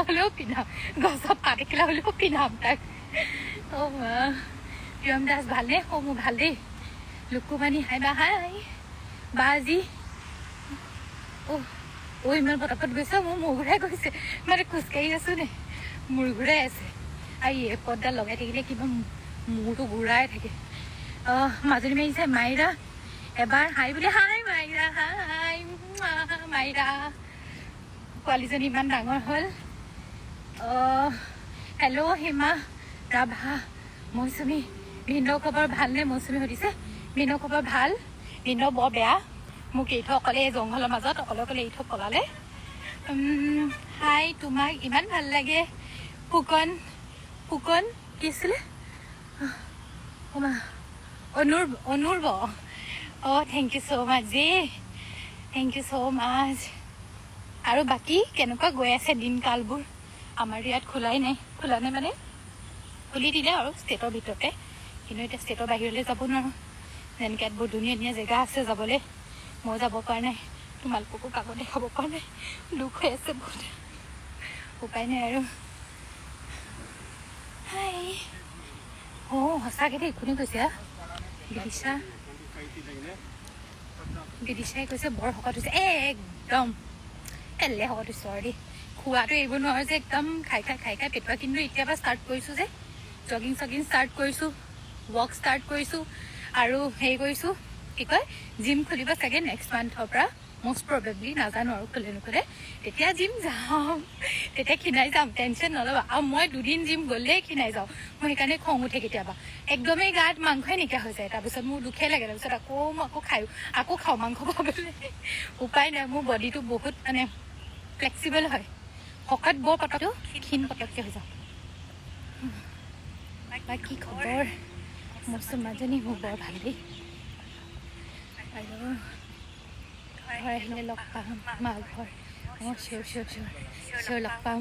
হ'লেও পিন্ধাম, গছত পাত এখিলা হ'লেও পিন্ধাম তাক। অ' মা। প্ৰিয়ম দাস, ভালনে? অ' মোৰ ভাল দেই। লুকুমানি, হাই বা, হাই বা। আজি অ' অ' ইমান পটাপট গৈছে, মোৰ মূৰ ঘূৰাই গৈছে। মানে খোজকাঢ়ি আছো নে, মূৰ ঘূৰাই আছে। আৰু এয়াৰপডডাল লগাই থাকিলে কিবা মূৰটো ঘূৰাই থাকে। অঁ, মাজনী মাৰিছে মাইৰা, এবাৰ হাই বুলি। হাই মাইৰা, হাই মাইৰা। পোৱালীজনী ইমান ডাঙৰ হ'ল। অঁ, হেল্ল' সীমা ৰাভা, মৌচুমী, ভিনদেউ খবৰ ভালনে? মৌচুমী সুধিছে। ভিনদেউ খবৰ ভাল। ভিনদেউ বৰ বেয়া, মোক এৰি থৈ অকলে এই জংঘলৰ মাজত অকলে অকলে এৰি থৈ পলালে। হাই, তোমাক ইমান ভাল লাগে। ফুকন, ফুকন কি আছিলে? অ' অনুৰ, অনুৰ্ব। অঁ, thank you so much G, thank you so much. আৰু বাকী কেনেকুৱা গৈ আছে দিন কালবোৰ? আমাৰ ইয়াত খোলাই নাই, খোলা নাই মানে খুলি দিলে আৰু ষ্টেটৰ ভিতৰতে, কিন্তু এতিয়া ষ্টেটৰ বাহিৰলৈ যাব নোৱাৰোঁ। যেনেকৈ ইয়াত বহুত ধুনীয়া ধুনীয়া জেগা আছে যাবলৈ, মই যাব পৰা নাই, তোমালোককো কাকো দেখাব পৰা নাই। দুখ হৈ আছে বহুত, উপায় নাই আৰু। হাই। অঁ, সঁচাকৈ দেই, কোনে কৈছে? বিদিশা, বিদিশাই কৈছে বৰ শকত হৈছে। একদম এলে শকত হৈছোঁ আৰু দেই। খোৱাটো এৰিব নোৱাৰোঁ যে, একদম খাই খাই খাই খাই পেটুৱা। কিন্তু এতিয়াৰ পৰা ষ্টাৰ্ট কৰিছোঁ যে, জগিং চগিং ষ্টাৰ্ট কৰিছোঁ, ৱক ষ্টাৰ্ট কৰিছোঁ আৰু হেৰি কৰিছোঁ, কি কয়, জিম খুলিব চাগে নেক্সট মান্থৰ পৰা মষ্ট প্ৰবেবলি। নাজানো আৰু খোলে নোখোলে। তেতিয়া জিম যাম, তেতিয়া ক্ষীণাই যাম, টেনশ্যন নল'বা। আৰু মই দুদিন জিম গ'লেই ক্ষীণাই যাওঁ। মোৰ সেইকাৰণে খং উঠে কেতিয়াবা, একদমেই গাত মাংসই নাইকিয়া হৈ যায়। তাৰপিছত মোৰ দুখে লাগে। তাৰপিছত আকৌ মই আকৌ খায়ো, আকৌ খাওঁ মাংস পাবলৈ। উপায় নাই, মোৰ বডিটো বহুত মানে ফ্লেক্সিবল হয়। শকত বৰ পটকটো, ক্ষীণ পটককৈ হৈ যাওঁ। বাকী খবৰ মোৰ চুমাজনী, মোৰ বৰ ভাল দেই। আৰু ঘৰ আহিলে লগ পাম। মা ঘৰ, অঁ, চিয়'ৰ চিয়'ৰ চিয়'ৰ চিয়'ৰ লগ পাম।